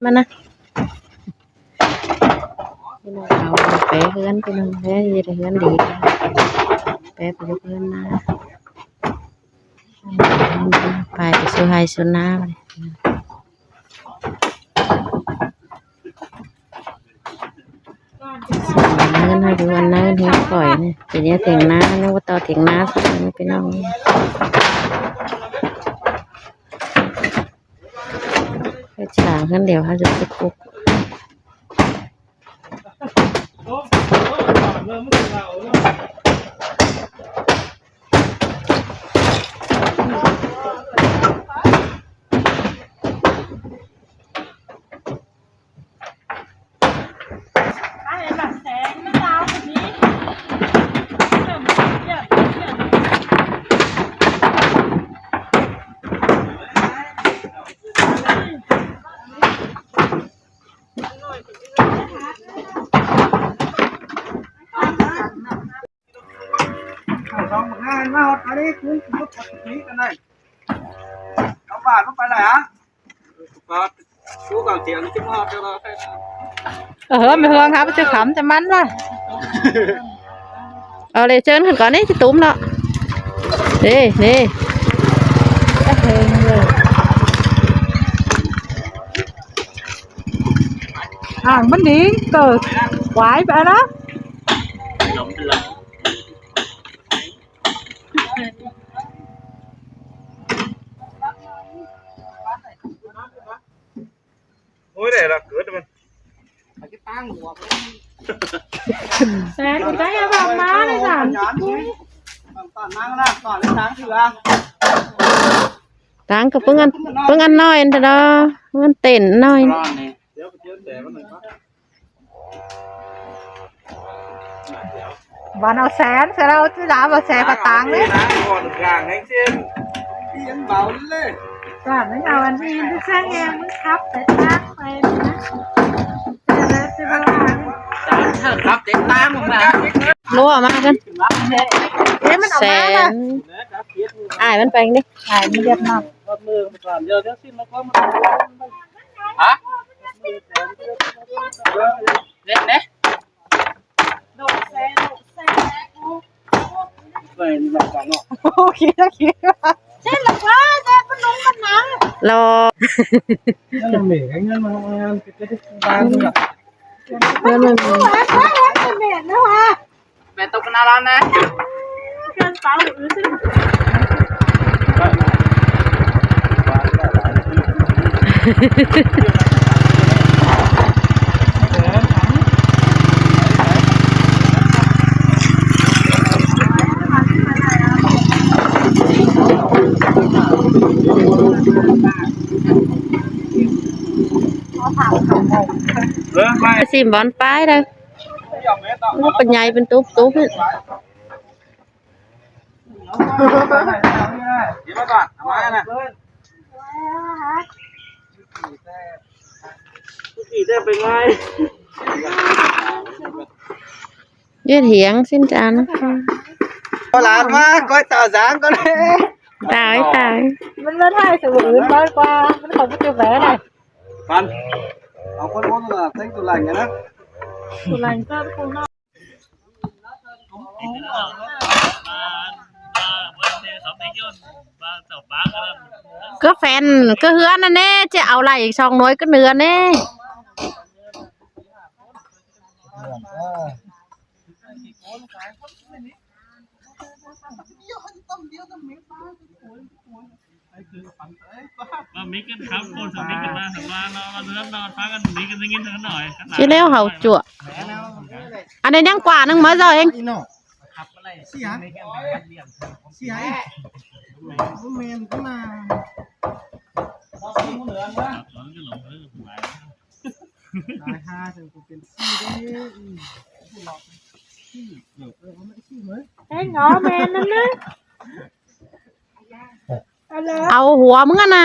ມານະ ພີ່ນ້ອງ ເອົາແປເຮືອນ ພີ່ນ້ອງ ແປເຮັດໃຫ້ເຮືອນດີ ແປໄປຢູ່ເຮືອນນາ ໄປ ໄປສູ່ໄຮ່ສູ່ນາ ເຮືອນເຮົາຢູ່ອັນໃດ ເຮືອນຂ້ອຍນີ້ ເປັນແນວຖຽງນາ ຍັງບໍ່ຕໍ່ຖຽງນາ ພີ່ນ້ອງ ເຮັດສ້າງເຮືອນດຽວ ເຮົາຈະໄປປຸກ. ເອີ ແມ່ເຮືອງຫາໄປຊື້ຂຳຈະມັນວ່າ ເອົາເລີຍ ເຊີນຂຶ້ນກ່ອນນີ້ ຊິຕຸ້ມເນາະ ເດ້ ເດ້ ອ່າງມັນດີເກີດ ຫວາຍໄປແລ້ວ. ໂອ້ຍ ໄດ້ລະ ເກີດມັນ ແຊກໄດ້ແບບມາເລີຍສາມສິບກຸ້ງ ຕ່າງກັບເພິ່ນອັນ ເພິ່ນອັນນ້ອຍຫັ້ນເດາະ ເພິ່ນເຕັ້ນນ້ອຍ. ບານເອົາແສນ ແສນເອົາຈຸລາ ບໍ່ແສນກະຕາງເລີຍ ຈານນັ້ນເອົາອັນນີ້ ແຊງແຮງ ມັນຂັບແຕ່ທາງໄປນະ ແຕ່ລະຊິບໍ່ວ່າ ຂັບແຕ່ທາງມາ ລົວມາກັນ ເອີ ມັນອອກມາລະ ແສນ ອ້າຍມັນໄປເດ້ ອ້າຍມັນເດຍນຳ ຮະ ເຫຼັກເດ້ ໂອເຄ ໂອເຄ ເຊັ່ນລະວ່າ ແຕ່ປະນົມກັນນະ ລໍ ນັ້ນແຫຼະ ເງິນມາ ເງິນມັນ ແມ່ຕົກນາລານນະ ເຄື່ອງເປົ່າອື່ນ. ຊິມບ່ອນປາຍເດີ. ໂອ້ ປາໃຫຍ່ເປັນຕຸບໆ ນີ້ ເຮັດຫຍັງຊິນຈານ ຫຼານມາ ກ້ອຍຕາສາງກ່ອນ ຕາຍ ຕາຍ ມັນມາຖ່າຍສະບອື່ນມາກວ່າ ມັນເຂົ້າໄປຢູ່ແບນ ປັນ ເອົາຄົນໂອນລະ ແຕ່ງຕົວຫຼັງນະ ຕົວຫຼັງກໍຄົນ ກະແຟນ ກະເຮືອນນັ້ນແດ່ ຈະເອົາໄລ່ອີກສອງໜ່ວຍກະເໜືອແດ່. ຊິແລ້ວເຮົາຈົວະ ອັນນີ້ຍັງກວ່າໜຶ່ງມາເຈົ້າເອງ ຕາຍຫ່າ ຈັ່ງເປັນສີ່ເດ້ ເອີ ເອົາມາສີ່ເວີຍ ເອີ ເອົາແມ່ນນັ້ນນະ. ເອົາຫົວມຶງຫັ້ນນະ.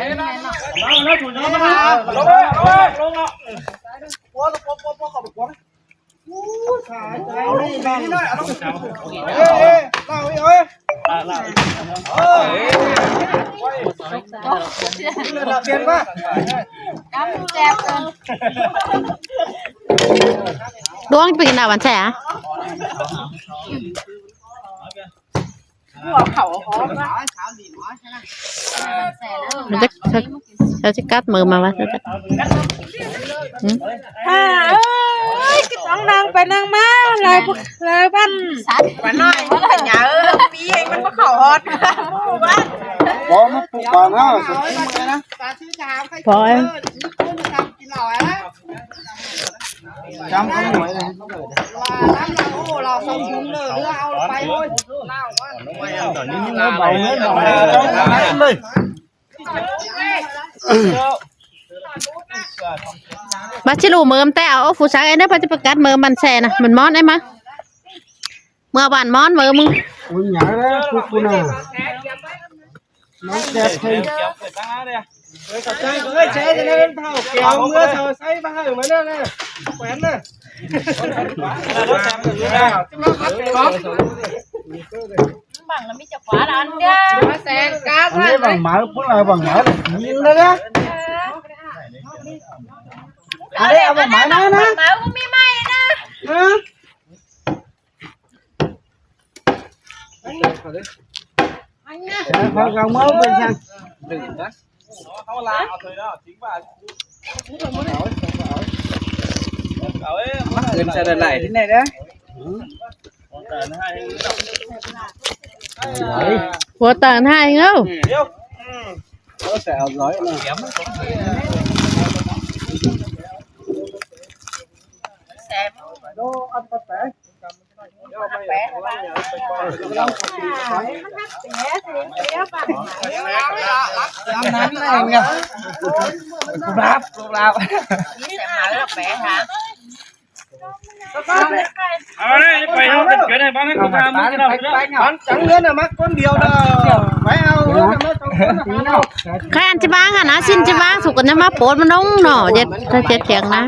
ດວງໄປກິນນ້ຳຫວານແຊະ ມັນຈະ ເຂົາຈະກັດມືມາວ່າຊັ້ນ ຫືມ ອ່າ ເອີຍ ຄືຕ້ອງນັ່ງໄປນັ່ງມາ ຫຼາຍ ຫຼາຍບ້ານ ບ້ານນ້ອຍ ເອີ ປີໃຫຍ່ມັນບໍ່ເຂົ້າຮອດໝູ່ບ້ານ ບໍ່ມາປູກບ້ານເຮົາ ພໍ ຈຳເອົາໄວ້ເລີຍ ບາຊິລູເມີມແຕ່ເອົາຜູ້ຊາຍເດ້ ໃຜຈະໄປກັດເມີມັນແຊນະ ມັນມອນໄອ້ມາ ເມືອບ້ານມອນເມີມຶງ ໂອ້ຍ ຫຍັງແລ້ວ ກູ ກູນະ. ນ້ອງແຈກເພິ່ນ ເອີຍ ຂອບໃຈ ເອີຍ ແຊຈະໄດ້ເຖົ້າແກ້ວເມືອເຖົ້າໃສ່ມາໃຫ້ມານັ້ນນະ ແຂວນນະ ບັງລະມີຈັກຫວານອັນດຽວ ມາແຊກາ ອັນນີ້ບັງໝາຍ ພວກເຮົາບັງໝາຍ ຍິງເລີຍນະ ເອີ ອັນນີ້ເອົາບັງໝາຍມານະ ບັງໝາຍບໍ່ມີໄມ້ນະ ຮະ. ເອົາເອົາເອົາເອົາເອົາ ເອົາເອົາ ມາຄືນໃສ່ຫຼາຍໆ ທີ່ໄດ້ເດີ ຫົວຕານໃຫ້ເອີ ເອົາໃສ່ເອົາຮ້ອຍນະ ແຊມ ເອົາເລີຍ ໄປເຮົາເກີດໃຫ້ບ້ານນັ້ນ ເອົາມາ ມັນເອົາ ມັນຈັງເງິນນະ ມາຄົນດຽວເດີ ໄປເອົາເງິນນະ ມາສອງຄົນນະ ຄັນຊິວາງຫັ້ນນະ ຊິນຊິວາງ ສຸກກັນຍາມາໂປດມັນລົງເນາະ ເຈັດ ເຈັດແຂງນະ.